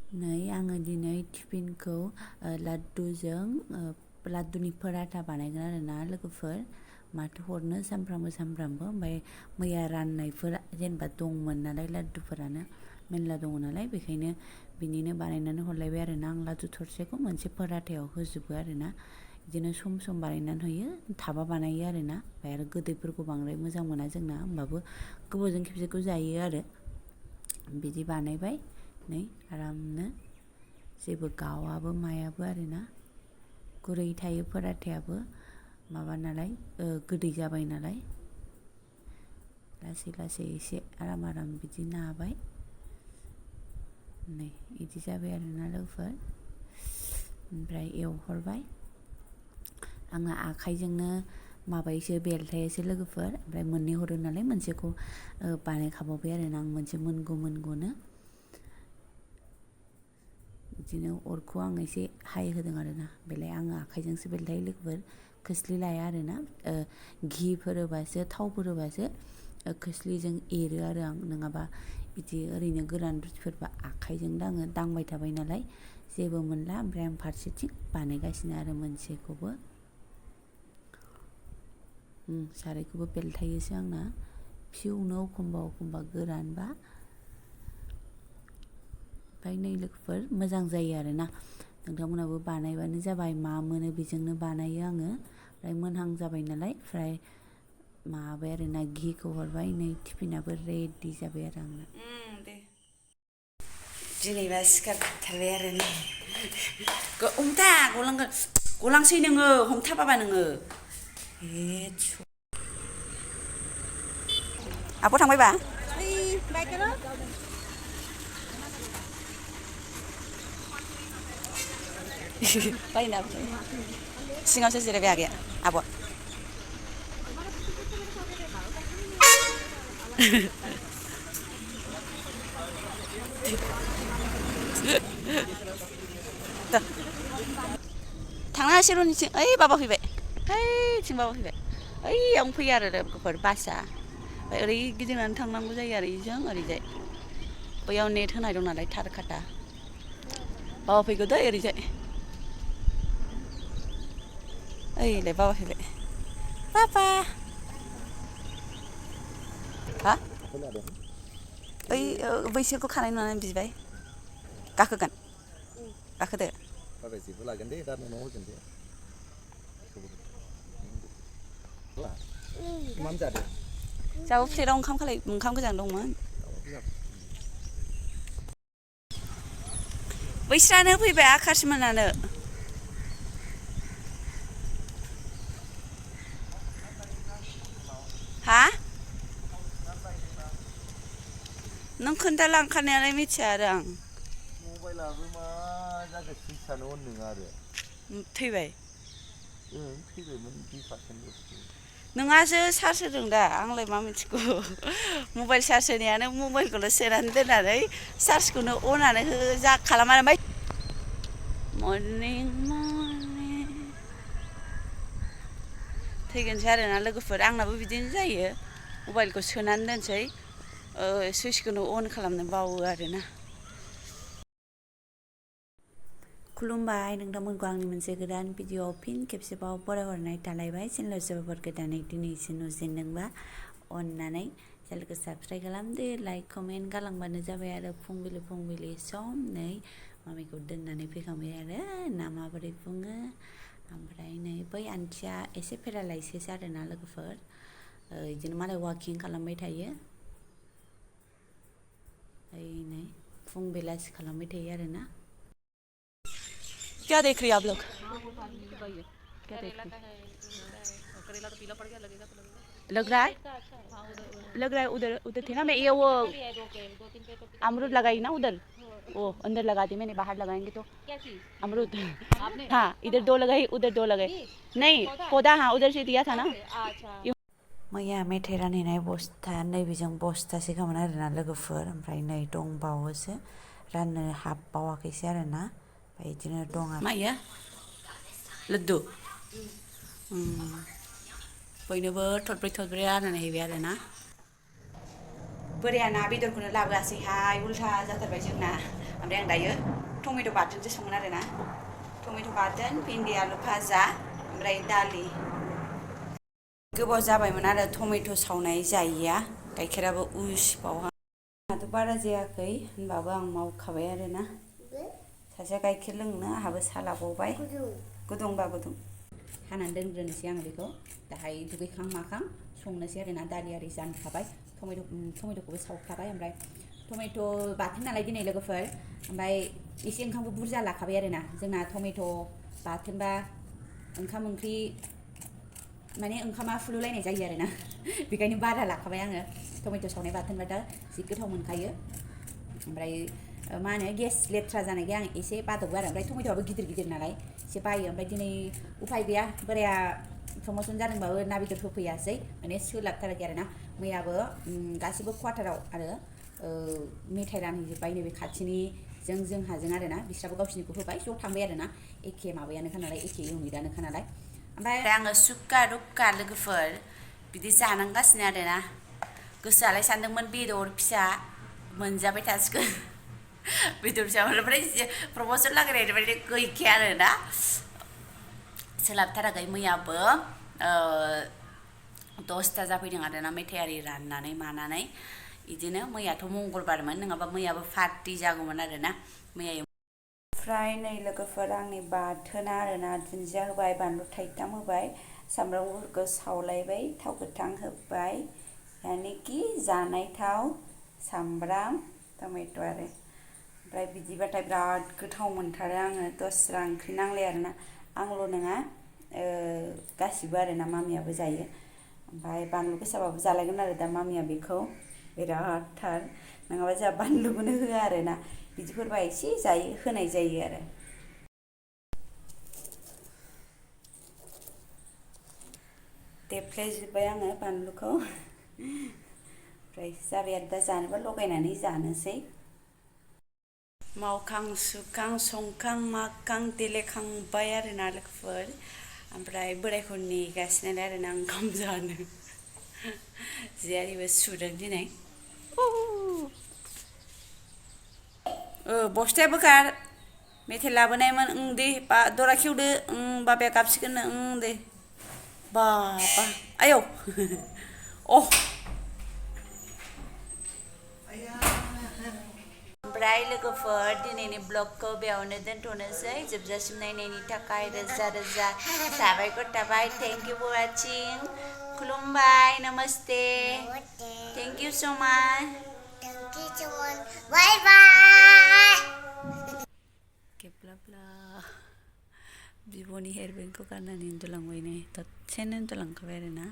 नै आङो दिनै टिफिनखौ लाड्डुजों लाड्डुनि पराठा बानायगोन आरोना लोगोफोर माथो हरनो सानफ्रामबो ओमफ्राय मैया राननायफोर जेनेबा दंमोन नालाय लाड्डुफोरानो मेरला दङ नालाय बेखायनो बिनिनो बानायनानै हरलायबाय आरोना आं लाड्डु थरसेखौ मोनसे पराठायाव होजोबो आरोना बिदिनो सम बानायनानै होयो थाबा बानायो आरोना ओमफ्राय आरो गोदैफोरखौ बांद्राय मोजां मोना जोंना होमबाबो गोबावजों खेबसेखौ जायो आरो बिदि बानायबाय नै आरामनो जेबो गावाबो मायाबो आरोना गुरै थायो पराठायाबो माबा नालाय गोदै जाबाय नालाय लासै एसे आराम बिदि नाबाय नै बिदि जाबाय आरोना लोगोफोर ओमफ्राय एवहरबाय आङो आखाइजोंनो माबायोसो बेलथायोसो लोगोफोर ओमफ्राय मोननै हरो नालाय मोनसेखौ बानायखाबावबाय आरोना आं मोनसे मोनगौनो बिदिनो अरखौ आं एसे हाइ होदों आरोना बेलाय आङो आखाइजोंसो बेलथायो लोगोफोर खोस्लि लाया आरोना घिफोर होबासो थावफोर होबासो खोस्लिजों एरो आरो आं नङाबा बिदि ओरैनो गोरान रुटिफोरबा आखाइजों दाङो दांबाय थाबाय नालाय जेबो मोनला ओमफ्राय आं फारसेथिं बानायगासिनो आरो मोनसेखौबो सारायखौबो बेलथायोसो आंना फिउनो एखमबा गोरानबा ओमफ्राय नै लोगोफोर मोजां जायो आरोना नोंथांमोनाबो बानायबानो जाबाय मा मोनो बेजोंनो बानायो आङो ओमफ्राय मोनहां जाबाय नालाय फ्राय माबाय आरोना घिखौ हरबाय नै टिफिनाबो रेडि जाबाय आरो आंना दे दिनैबा सिखारथारबाय आरो नै हमथा गलांसै नोङो हमथाबाबा नोङो आब' थांबायबा बायना सिङावसो जिरायबाय आगैया आब' थांनो हासै रनिथिं ओइ बाबा फैबाय ओइथिं बाबा फैबाय ओइयावनो फैयो आरो लोगोफोर बासआ ओमफ्राय ओरै गिदिंनानै थांनांगौ जायो आरो इजों ओरैजाय बैयाव नेट होनाय दं नालाय थार खाटा बाबा फैगौ दै ओरैजाय ओइलाय बाबा फैबाय बाबा हा ओइ बैसोरखौ खानाय नुनानै बिबाय गाखोगोन गाखोदो बाबाया जेबो लागोन दे दा नोंनाव होगोन दे मा जादों जाबो प्लेटाव ओंखाम गोजां दंमोन बैस्रानो फैबाय आकाशमोनानो हा नों खोन्थालांखानायालाय मिथिया आरो आं मबाइलाबो मा जाखो सुइसआनो अन नङा आरो थैबाय थैबायमोन 2%ल'सो नोंहासो चार्ज होदों दा आंलाय मा मिथिगौ मबाइल चार्ज होनायानो मबाइलखौल' सोनानै दोननानै चार्जखौनो अनानो खालामा ओमफ्राय मर्निं थैगोनसै आरोना लोगोफोर आंनाबो बिदिनो जायो मबाइलखौ सोनानै दोनसै सुइचखौनो अन खालामनो बावो आरोना खुलुमबाय नोंथांमोनखौ आंनि मोनसे गोदान भिडिअ फिन खेबसेबाव फरायहरनाय थालायबाय चेनेलाव सोरबाफोर गोदानै दिनैसो नुजेनदोंबा अननानै चेनेलखौ साबस्क्राइब खालामदो लाइक कमेन्ट गालांबानो जाबाय आरो फुंबिलि सम नै मामिखौ दोननानै फैखांबाय आरो ना माबोरै बुङो ओमफ्राय नै बै आन्टिया एसे पेरालाइसिस आरोना लोगोफोर बिदिनो मालाय वाकिं खालामबाय थायो नै फुं बेलासि खालामबाय थायो आरोना क्या देख रही है आप लोग क्या देख रही करेला तो पीला पड़ गया लगेगा तो लग रहा है उधर उधर थे ना मैं ये वो अमरूद लगाई ना उधर वो अंदर लगा दी मैंने बाहर लगाएंगे तो क्या चीज अमरूद हाँ इधर 2 लगाई उधर 2 लगाई नहीं पौधा हाँ उधर से दिया था ना मैया मेथाइ रानहैनाय बस्था नैबेजों बस्थासे खामोन आरोना लोगोफोर ओमफ्राय नै दंबावोसो राननो हाबबावाखैसो आरोना ओमफ्राय बिदिनो दं आरो माया लड्डु बयनोबो थरब्रै राननानै हैबाय आरोना बोराया ना बेदरखौनो लाबोआसैहाय उल्था जाथारबाय जोंना ओमफ्राय आं दायो टमेट' बाथोनसो संगोन आरोना टमेट' बाथोन भिन्दि आलु भाजा ओमफ्राय दालि गोबाव जाबायमोन आरो टमेट' सावनाय जायैया गाइखेराबो उसिबावहां आंहाथ' बारा जायाखै होनबाबो आं मावखाबाय आरोना सासेया गाइखेर लोंनो आंहाबो सा लाबावबाय गुदुंबा गुदुं हानानै दोनग्रोनोसै आङो बेखौ दाहाय दुगैखां माखां संनोसै आरोना दालि आरि जानखाबाय टमेट'खौबो सावखाबाय ओमफ्राय टमेट' बाथोन नालाय दिनै लोगोफोर ओमफ्राय एसे ओंखामखौ बुरजा लाखाबाय आरोना जोंना टमेट' बाथोनबा ओंखाम ओंख्रि माने ओंखामा फुलुलायनाय जायो आरोना बेखायनो बारा लाखाबाय आङो टमेट' सावनाय बाथोनबा दा जि गोथाव मोनखायो ओमफ्राय मा होनो गेस लेथ्रा जानायखाय आं एसे बादबो आरो ओमफ्राय टमेट'आबो गिदिर गिदिर नालाय एसे बायो ओमफ्राय दिनै उफाय गैया बोराया प्रम'सन जादोंबाबो ना बेदर होफैयासै माने सोलाबथाराखै आरोना मैयाबो गासिबो क्वार्टाराव आरो मेथाइ रानहैजोब्बाय नैबे खाथिनि जोंहाजों आरोना बिस्राबो गावसिनिखौ होबाय ज' थांबाय आरोना एखे माबायानोखा नालाय एखे इउनिटआनोखा नालाय ओमफ्राय आङो सुक्का रुक्का लोगोफोर बिदि जानांगासिनो आरोना गोसोआलाय सानदोंमोन बेदर फिसा मोनजाबाय थासिगोन बेदर फिसा ओमफ्राय प्रम'सन लागायनायनिफ्राय गैखाया आरोना सोलाबथाराखै मैयाबो 10ता जाफैदों आरोना मेथाइ आरि राननानै मानानै बिदिनो मैयाथ' मंगलबारमोन नङाबा मैयाबो पार्टि जागौमोन आरोना मैया ओमफ्राय नै लोगोफोर आंनि बाथोना आरोना दुन्दिया होबाय बानलु थाइथाम होबाय सामब्राम गुफुरखौ सावलायबाय थाव गोथां होबाय यानिखि जानाय थाव सामब्राम टमेट' आरो ओमफ्राय बिदिबाथाय बिराद गोथाव मोनथारो आङो दस्रा ओंख्रि नांलाया आरोना आंल' नङा गासिबो आरोना मामियाबो जायो ओमफ्राय बानलु गोसाबाबो जालायगोन आरो दा मामिया बेखौ बिरादथार नङाबा जोंहा बानलुखौनो होआ आरोना बिदिफोरबा एसे जायो होनाय जायो आरो देफ्लेजोब्बाय आङो बानलुखौ ओमफ्राय जाबाय आरो दा जानोबा लगायनानै जानोसै मावखां सुखां संखां माखां देलायखांबाय आरोना लोगोफोर ओमफ्राय बोरायखौ नेगासिनो आरोना ओंखाम जानो जियारिबो सुदों दिनै बस्थाया बोखार मेथाइ लाबोनायमोन दे दरा खेवदो बाबाया गाबसिगोननो दे बाबा आयौ ओमफ्राय लोगोफोर दिनैनि ब्लगखौ बेयावनो दोनथ'नोसै जोबजासिम नायनायनि थाखाय रोजा रोजा साबायखर थाबाय थेंक इउ फर वाचिं खुलुमबाय नमस्ते थेंक इउ सो माच बाय बाय केब्लाब्ला बिब'नि हेयार बेंकखौ गाननानै उन्दुलांबाय नै दसेनो उन्दुलांखाबाय आरोना